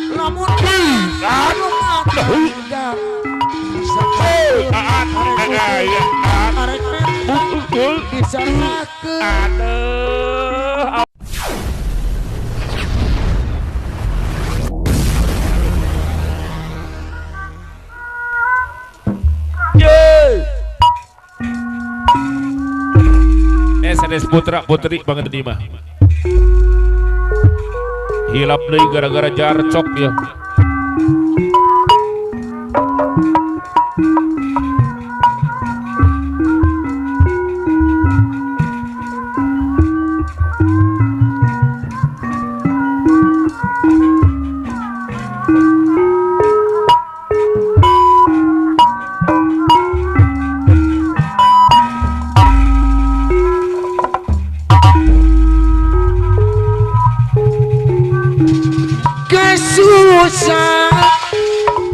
Lamun rumah tangga arek menta diserahkeun. Aduh. SNS putra putri banget di mah. Hilap deui gara-gara jarcok ya. Susah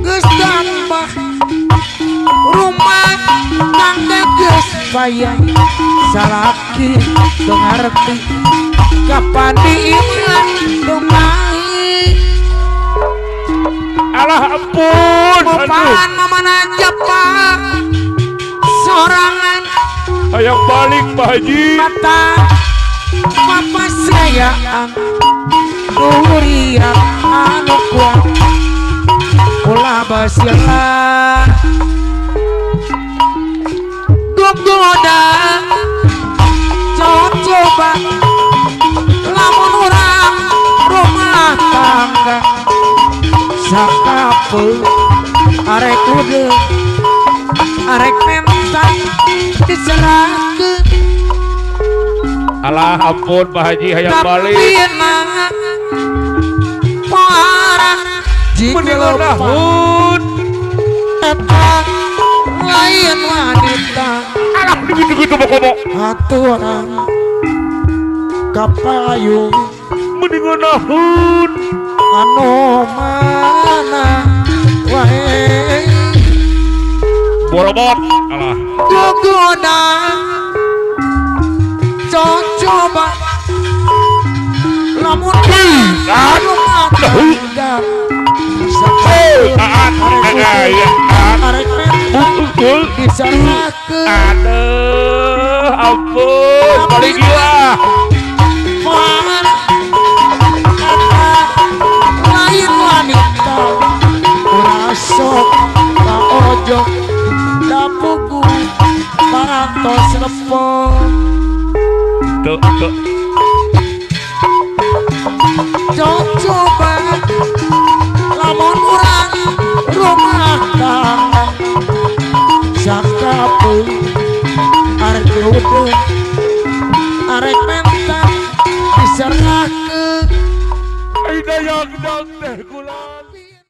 geus tambah rumah tangga geus payah salaki teu ngarti kapan diiman kumaha. Alah ampun, aduh. Mamana Jepang sorangan hayang balik Pak Haji. Mata papasayaan durian anu kuat ulah basila gogoda coba lamun urang rumah tangga sakapeung arek udeung arek menta diserahkeun. Alah ampun Pak Haji hayang balik. Mendingan nahun eta lain wanita. Alah gitu-gitu bokomo aturan kapayung mendingan nahun anu mana wae borobot. Alah gogoda coba lamun rumah tangga arek menta diserahkeun. Aduh ampun paling gila. Lain wanita ulah sok ka ojo dapugu parantos lepon. Tuh tuh coba lamun urang rumah tangga sakapeung arek udeung arek menta diserahkeun. Ai dayang dang teh kula.